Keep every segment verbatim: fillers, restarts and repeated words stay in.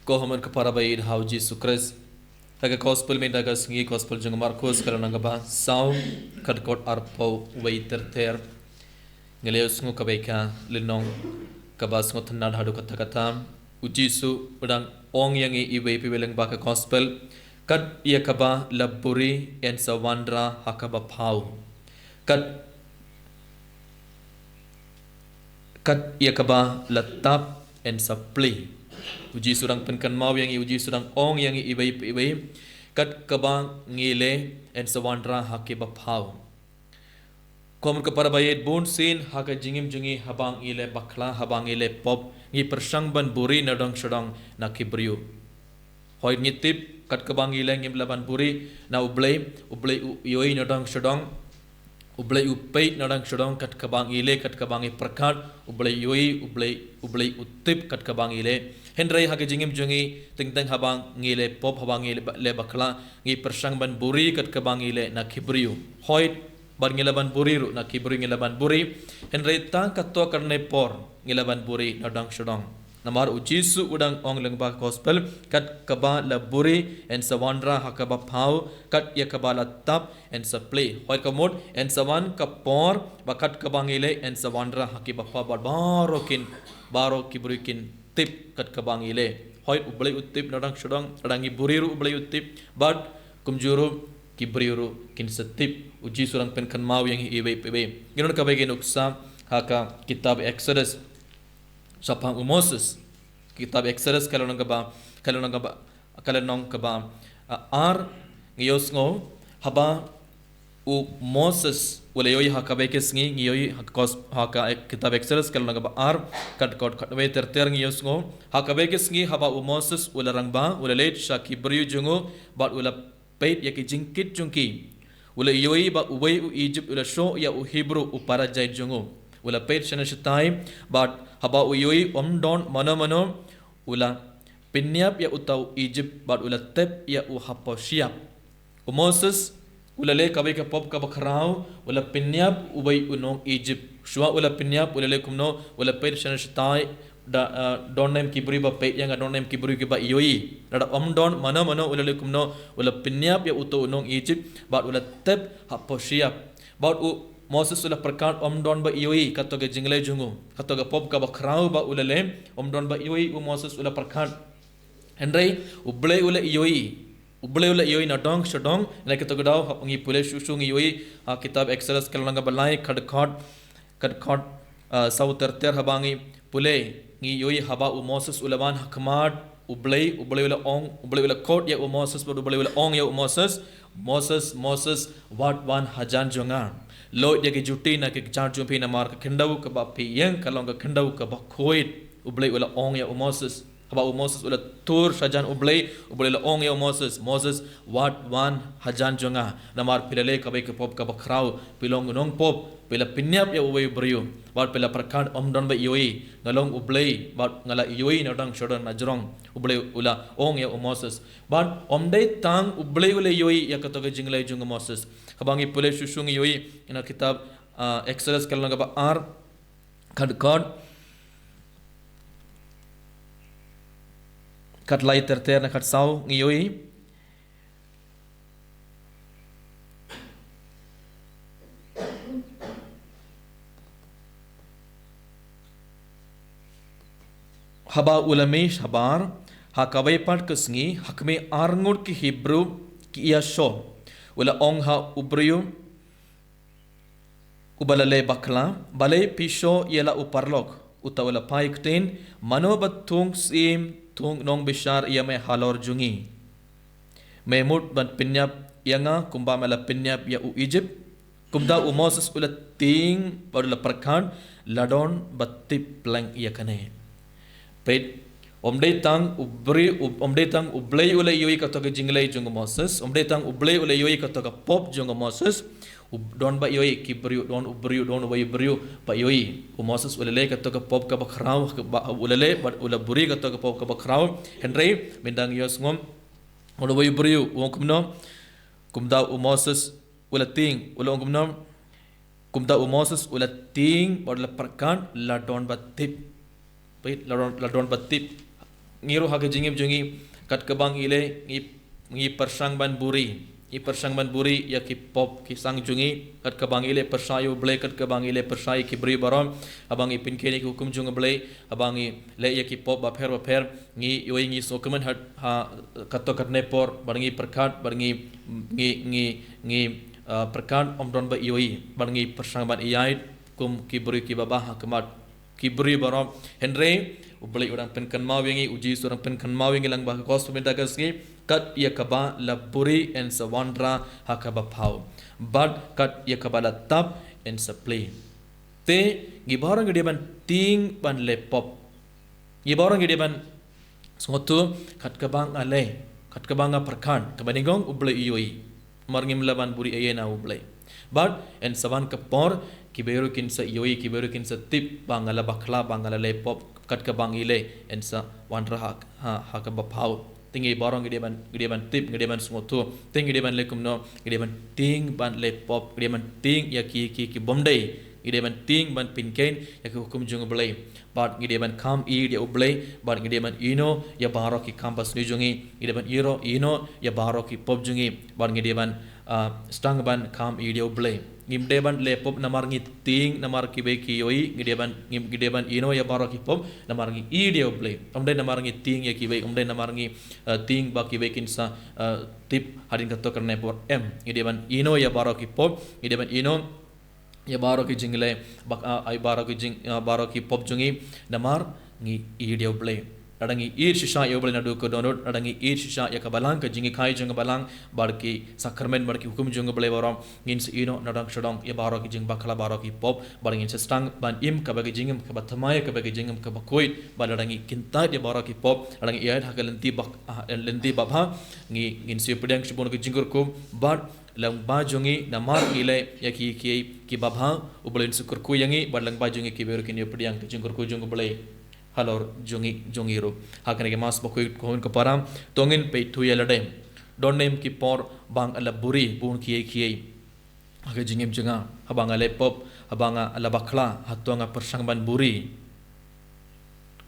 Ko hynmen ko para ba ïeit ha u Jisu Khrist. Ha ka gospel mynta ka sngi, gospel jong u Markos, ka lynnong kaba saw, ka dkhot arphew wei ter ter. Ngi la ïohsngew kaba ïa ka lynnong kaba sngewtynnad haduh katta katta. U Jisu u dang ong ïa ngi iwei pa iwei lyngba ka gospel. Kat ïa kaba la buhrieh yn sa wanrah ha kaba phaw. Kat Kat ïa kaba la tap yn sa plie. U Jisu dang pynkynmaw ïa ngi, u Jisu dang ong ïa ngi iwei pa iwei. Kat kaba ngi leh yn sa wanrah ha kaba phaw. Ko hynmen ko para ba ïeit, bunsien ha ka jingim jong ngi, haba ngi leh bakla, haba ngi leh pop, ngi pyrshang ban buhrieh nadong shadong na ki briew. Hooid, ngi tip, kat kaba ngi leh ngim lah ban buhrieh na U Blei, U Blei u ïohi nadong shadong, U Blei u peit nadong shadong kat kaba ngi leh, kat kaba ngi pyrkhat, U Blei u ïohi, U Blei, U Blei u tip kat kaba ngi leh. Hynrei ha ka jingim jong ngi, teng teng haba ngi leh pop, haba ngi leh ba-, leh bakla, ngi pyrshang ban buhrieh kat kaba ngi leh na ki briew. Hooid, bad ngi lah ban buhrieh ruh na ki briew, ngi lah ban buhrieh. Hynrei tang katto katne por ngi lah ban buhrieh nadong shadong. Namar u Jisu u dang ong lyngba ka gospel, kat kaba la buhrieh yn sa wanrah ha kaba phaw, kat ïa kaba la tap yn sa plie. Hooid, ka mut yn sa wan ka por ba kat kaba ngi leh yn sa wanrah ha kaba phaw, bad baroh kin, baroh ki briew kin tip kat kaba ngi leh. Hooid, U Blei u tip nadong shadong, lada ngi buhrieh ruh U Blei u tip, bad kumjuh ruh ki briew ruh kin sa tip. U Jisu dang pynkynmaw ïa ngi iwei pa iwei. Ngi don kawei ka nuksa ha ka kitab Exodus shaphang u Moses. Kitab Exodus ka lynnong kaba, ka lynnong kaba, ka lynnong kaba, ah, ar, ngi ïohsngew haba u Moses u la ïohi ha kawei ka sngi, ngi ïohi ha ka kos-, ha ka ek-, kitab Exodus ka lynnong kaba ar, ka dkhot khatwei ter ter, ngi ïohsngew. Ha kawei ka sngi haba u Moses u la rangbah, u la leit sha ki briew jong u, bad u la peit ïa ki jingkit jong ki. U la ïohi ba uwei u Ijipt u la shoh ïa u Hebru u para jait jong u. U la peit shane shatai, bad haba u ïohi ym don mano mano, u la pynïap ïa uta u Ijipt, bad u la tep ïa u hapoh shyiap. U Moses u la leh kawei ka pop kaba khraw, u la pynïap uwei u nong Ijipt. Shuwa u la pynïap, u la leh kumno? U la peit shane shatai, da, ah, don ne em ki briew ba peit ïa nga, don ne em ki briew kiba ïohi. Lada ym don mano mano, u la leh kumno? U la pynïap ïa uta u nong Ijipt, bad u la tep hapoh shyiap. Bad u Moses u la pyrkhat ym don ba ïohi, kato ka jingleh jong u, kato ka pop kaba khraw ba u la leh, ym don ba ïohi, u Moses u la pyrkhat. Hynrei U Blei u la ïohi. U Blei u la ïohi nadong shadong, na kato ka daw, haba ngi pule shuh shuh ngi ïohi, ah, kitab Exodus ka lynnong kaba lai, ka dkhot, ka dkhot, ah, saw ter ter, haba ngi pule, ngi ïohi haba u Moses u la wan ha khmat U Blei, U Blei u la ong, U Blei u la khot ïa u Moses, bad U Blei u la ong ïa u Moses, Moses, Moses, wat wan hajan jong nga. Loit ïa ki juti na ki kjat jong phi, namar ka khyndew kaba phi ïeng ka long ka khyndew kaba khuid. U Blei u la ong ïa u Moses. Haba u Moses u la tur shajan U Blei, U Blei u la ong ïa u Moses, Moses, wat wan hajan jong nga. Namar phi la leh kawei ka pop kaba khraw, phi long u nongpop, phi la pynïap ïa uwei u briew, bad phi la pyrkhat ym don ba ïohi, nga long U Blei, bad nga la ïohi nadong shadong najrong. U Blei u la ong ïa u Moses. Bad ym dei tang U Blei u la ïohi ïa kato ka jingleh jong u Moses. Haba ngi pule shuh shuh ngi ïohi, ïa na kitab, ah, Exodus ka lynnong kaba ar, ka dkhot, ka dkhot lai ter ter na ka dkhot saw ngi ïohi. Haba u la mih shabar, ha kawei pat ka sngi, ha khmih arngut ki Hebru ki ïashoh. U la ong ha u briew uba la leh bakla, balei phi shoh ïa la u paralok? Uta u la phai ktien, mano ba thung syiem, thung nongbishar ïa me halor jong ngi? Me mut ban pynïap ïa nga kumba me la pynïap ïa u Ijipt? Kumta u Moses u la tieng bad u la pyrkhat, la don ba tip pleng ïa kane. Peit, ym dei tang U Bri-, u-, ym dei tang U Blei u la ïohi kato ka jingleh jong u Moses, ym dei tang U Blei u la ïohi kato ka pop jong u Moses, u don ba ïohi ki briew, don u briew, don uwei u briew ba ïohi. U Moses u la leh kato ka pop kaba khraw, kaba, u la leh, bad u la buhrieh kato ka pop kaba khraw, hynrei, mynta ngi ïohsngew, don uwei u briew, u ong kumno, kumta u Moses, u la tieng, u la ong kumno, kumta u Moses u la tieng, bad u la pyrkhat, la don ba tip. Peit, la don, la don ba tip. Ngi ruh ha ka jingim jong ngi, kat kaba ngi leh, ngi, ngi pyrshang ban buri. Ngi pyrshang ban buri ïa ki pop ki sang jong ngi, kat kaba ngi leh pyrshah ïa U Blei, kat kaba ngi leh pyrshah ïa ki briew baroh, haba ngi pynkhein ïa ki hukum jong U Blei, haba ngi leh ïa ki pop bapher bapher, ngi ïohi ngi sngewkmen ha, ha kato katne por, bad ngi pyrkhat, bad ngi, ngi, ngi, ngi, ah, pyrkhat, ym don ba ïohi, bad ngi pyrshang ban ïaid kum ki briew kiba bah ha khmat ki briew baroh. Hynrei U Blei u dang pynkynmaw ïa ngi, U Jisu u dang pynkynmaw ïa ngi lyngba ka gospel mynta ka sngi, kat ïa kaba la buri yn sa wanrah ha kaba phaw, bad kat ïa kaba la tap yn sa plie. Te ngi baroh ngi dei ban tieng ban leh pop. Ngi baroh ngi dei ban sngewthuh, kat kaba nga leh, kat kaba nga pyrkhat, kaba nyngkong U Blei u ïohi. Namar ngim lah ban buri ei ei na U Blei. Bad yn sa wan ka por, kiba ïohi ruh kin sa ïohi, kiba ïohi ruh kin sa tip ba nga la bakla, ba nga la leh pop, kat kaba ngi leh, yn sa wanrah ha, ha, ha kaba phaw. Te ngi baroh ngi dei ban, ngi dei ban tip, ngi dei ban sngewthuh. Te ngi dei ban leh kumno, ngi dei ban tieng ban leh pop, ngi dei ban tieng ïa ki, ki, ki bym dei. Ngi dei ban tieng ban pynkhein ïa ki hukum jong U Blei. Bad ngi dei ban kham ïeit ïa U Blei, bad ngi dei ban ïehnoh ïa baroh ki kam basniew jong ngi, ngi dei ban ïehnoh, ïehnoh ïa baroh ki pop jong ngi, bad ngi dei ban, ah, sdang ban kham ïeit ïa U Blei. Ngim dei ban leh pop namar ngi tieng, namar kiwei ki ïohi, ngi dei ban, ngi, ngi dei ban ïehnoh ïa baroh ki pop namar ngi ïeit ïa U Blei. Ym dei namar ngi tieng ïa kiwei, ym dei namar ngi, ah, tieng ba kiwei kin sa, ah, tip hadien kato katne por, em. Ngi dei ban ïehnoh ïa baroh ki pop, ngi dei ban ïehnoh ïa baroh ki jingleh, bad, ah, ïa baroh ki jing, ah, baroh ki pop jong ngi, namar ngi ïeit ïa U Blei. Lada ngi ïeit shisha ïa U Blei naduh ka dohnud, lada ngi ïeit shisha ïa ka balang, ka jinghikai jong ka balang, bad ki sakramen, bad ki hukum jong U Blei baroh, ngin sa ïehnoh na dang sha dang ïa baroh ki jingbakla, baroh ki pop, bad ngin sa sdang ban im kaba ka jingim kaba thymmai, kaba ka jingim kaba khuid, bad lada ngi kyntait ïa baroh ki pop, lada ngi ïaid ha ka lynti bak, ah, lynti babha, ngi, ngin sa ïoh pdiang shibun ka jingkyrkhu, bad lyngba jong ngi, namar ngi leh ïa ki, ki, kiba bha, U Blei un sa kyrkhu ïa ngi, bad lyngba jong ngi kiwei ruh kin ïoh pdiang ka jingkyrkhu jong U Blei halor jong ngi, jong ngi ruh. Ha kane ka Mass bakhuid, ko hynmen ko para, to ngin peit thuh ïa lade. Don ne em ki por ba nga la buri bun kiei kiei ha ka jingim jong nga, haba nga leh pop, haba nga la bakla, hato nga pyrshang ban buri?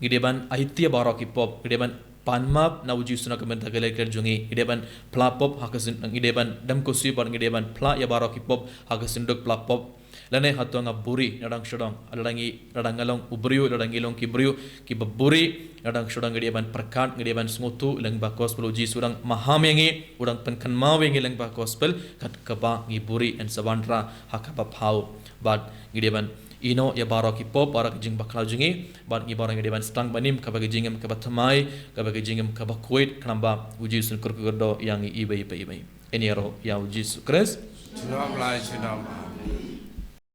Ngi dei ban aiti ïa baroh ki pop, ngi dei ban pan map na U Jisu na ka bynta ka leh ka rit jong ngi, ngi dei ban phla pop ha ka syn, ngi dei ban dem khusi bad ngi dei ban phla ïa baroh ki pop ha ka synduk phla pop. Lane hato nga buri na dang sha dang, lada ngi, lada nga long u briew, lada ngi long ki briew kiba buri, na dang sha dang ngi dei ban pyrkhat, ngi dei ban sngewthuh lyngba gospel, U Jisu u dang maham ïa ngi, u dang pynkynmaw ïa ngi lyngba gospel, kat kaba ngi buri yn sa wanrah ha kaba phaw. Bad ngi dei ban ïehnoh ïa baroh ki pop, baroh ki jingbakla jong ngi, bad ngi baroh ngi dei ban sdang ban im kaba ka jingim kaba thymmai, kaba ka jingim kaba khuid, khnang ba U Jisu un kyrkhu kyrdoh ïa ngi iwei pa iwei. Ïaroh ïa U Jisu Khrist. Shalom, lai, shalom.